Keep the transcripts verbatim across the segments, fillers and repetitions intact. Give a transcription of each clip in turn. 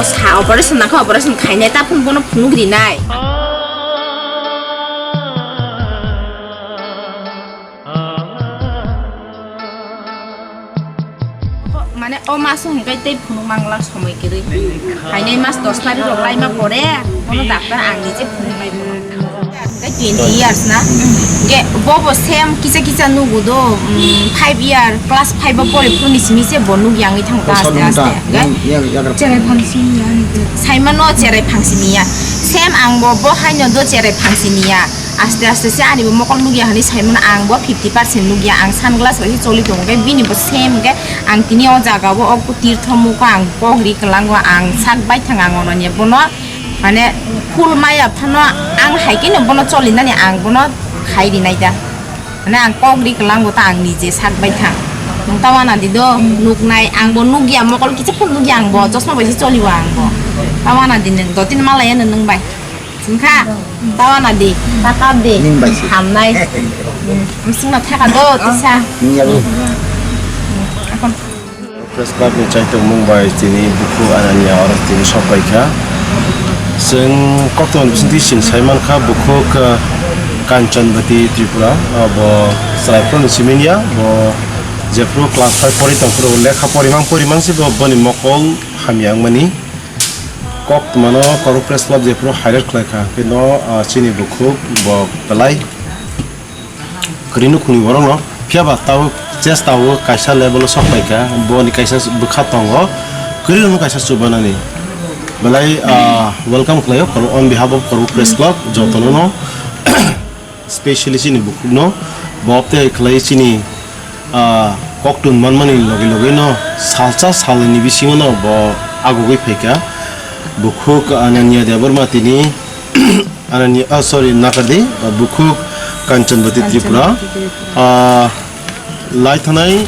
Sa operation nakha, operation khainai, ta phung bono phunuk rinai. Mane o mas hwnkhe tei phunuk mangla somoi kwrwi. Khainai mas dos tarikh rok laima pore, bono doctor ang nije phunuk lai bono. Hwnkhe twenty years na? Hwnkhe bobo same kisa kisa nugo do, mm, five year, class five o pore phuru ni simi se bo nukya wngwi thango ta aste aste. Hwnkhe cherai phang simi ya. Saimano cherai phang simi ya. Same ang bo, bo haino do cherai phang simi ya. Aste aste se ani bo mokol nukya hinwi saimano ang bo fifty percent nukya. Ang sunglass bai se choli tongo, hwnkhe bini bo same hwnkhe ang tini o jaga o, o tirtho mugo ang kok ri kwlango, ang sak bai thang ang ono ni bono. Mane, full maya phano ang hai khe no bono choli nani, ang bono khai rinai da. Mane, ang kok ri kwlango ta ang nije sak bai thang. Nwng ta wana di do, nuknai, ang bo nukya, mokol kisa phano nukya ang bo, chosma bai se choli o ang bo. Ta wana di nwng, dotino malaya no nwng bai. Singkha, ta wana di, ta ta di. Nwng bai se. Hamnai. Bising no thaka do, tisa. Nwng ya bo. Akon. Press Club ni chaitokmung bai tini bukhuk Ananya oro tini sok pai kha. Chwng koktwmani bisingtwi chwng sai man kha, bukhuk, ah, Kanchanbati Tripura, ah, bo chwrai phuru ni simi ya, bo jephuru class five pori tong phuru lekha porimang porimang se bo, boni mokol hamya wngmani. Koktwmano Korok Press Club jephuru highlight khlai kha, hwnkhe no, ah, chini bukhuk bo belai kwrwi nukhungni borokno, phiya ba tabuk chesta o kaisa level o sok pai kha, boni kaisa bwkha tongo, kwrwi rokno kaisa chubanani. Belai, ah, welcome khlaio on behalf of Korok Press Club, jotono no, specially chini bukhukno, bo tei khlai chini, ah, koktun manmani logi logi no salsa salni bisingo no bo agugui phaikha. Bukhuk Ananya Debbarma tini Anani, ah, sorry, Nakadi, ah, bukhuk Kanchanbati Tripura. Kanchanbati Tripura. Ah, lai thanai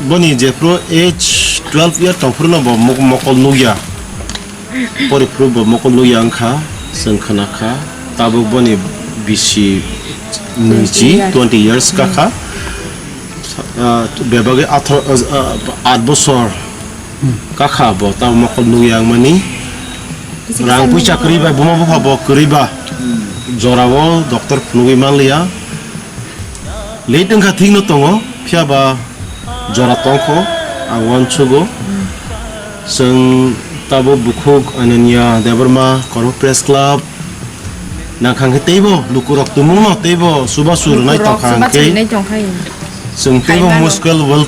boni jephuru age twelve year tongphuru no bo mok-, mokol nukya. Poriphuru bo mokol nukya wngkha, chwng khna kha. Tabuk boni bisi nwichi, twenty years. Twenty years kakha. Ah, bebagwi atharo, ah, ah, aat bosor kakha bo, tamo mokol nukya wngmani. Kisa kisa rang puisa nukya. Kwrwi ba, buma bupha bo kwrwi ba. Jorao doctor phunugwi manliya. Late wngkha thikno tongo, phiya ba jora tongkho, ang uansugo. Chwng tabuk bukhuk Ananya Debbarma, Korok Press Club, nangkhang khe teibo lukurok tumungno teibo chubachu rwnai tongkha hwnkhe. Chwng teibo most wel-, wel-,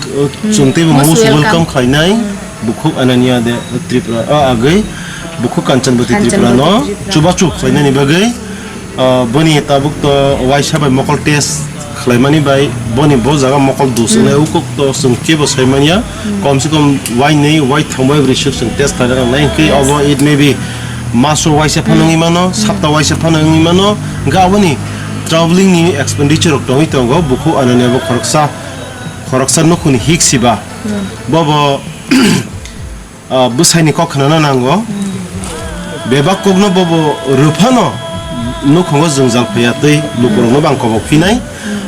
chwng teibo most welcome khlainai. Bukhuk Ananya de Tripura, ah, agwi bukhuk Kanchanbati Tripura no chubachu khlainani bagwi, ah, boni tabuk to waisa bai mokol test khlaimani bai boni bo jaga mokol dus wngnai ukuk to chwng kebo saimanya. Kom se kom wainwi, waitham, waibrwi swk chwng test khlaina nangnai, hwnkhe obo it may be maso waisa phano wngwi mano, sapta waisa phano wngwi mano, hwnkhe aboni traveling ni expenditure rok tongwi tongo. Bukhuk Ananya bo khoroksa, khoroksa nukhungni hik siba. Bobo, ah, bwsaini kok khnana nango. Bebak kokno bobo rwphano nukhungo jwngjal phaiya tei lukurokno bang kobok phinai.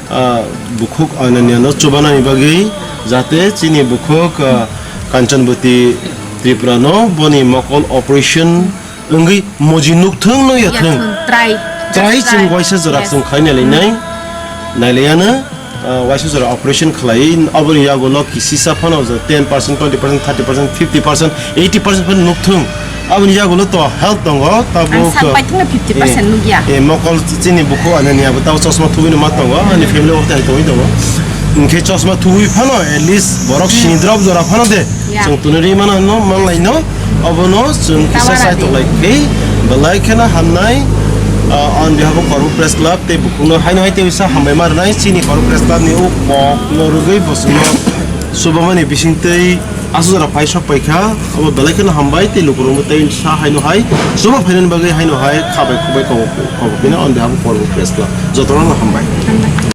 Ah, bukhuk Ananya no chubanani bagwi jate chini bukhuk, ah, Kanchanbati Tripura no boni mokol operation wngwi moji nukthung no yathung. Yathung, try. Try just chwng try. Waisa jora chwng khlai nailainai. Nailaiyano, ah, waisa jora operation khlai, aboni yagulo kisisa phano je ten percent, twenty percent, thirty percent, fifty percent, eighty percent phano nukthung. Aboni yagulo to health tongo, tabuk ang sak bai thungno fifty percent nukya. Eh, mokol chini bukhuk Ananya bo tabo chosma thubui no ma tongo, ani family o tai tongwi tongo. Hwnkhe chosma thubui phano at least borok sini drop jora phano de. Ya. Chwng tuni ri mano no, manlai no, obono chwng kisa sai toklai khe, belai kheno hamnai, ah, on behalf of Kormo Press Club tei bukhukno haino hai tei wisa hambai ma rwnai, chini Kormo Press Club ni o kok no rwgwi bo chwngno chubamani bising tei aswk jora phai sok pai kha, obo belai kheno hambai tei lukurokno tei sa haino hai chuba phainani bagwi haino hai kha bai khuk bai kok, kok bini on behalf of Kormo Press Club jotono no hambai.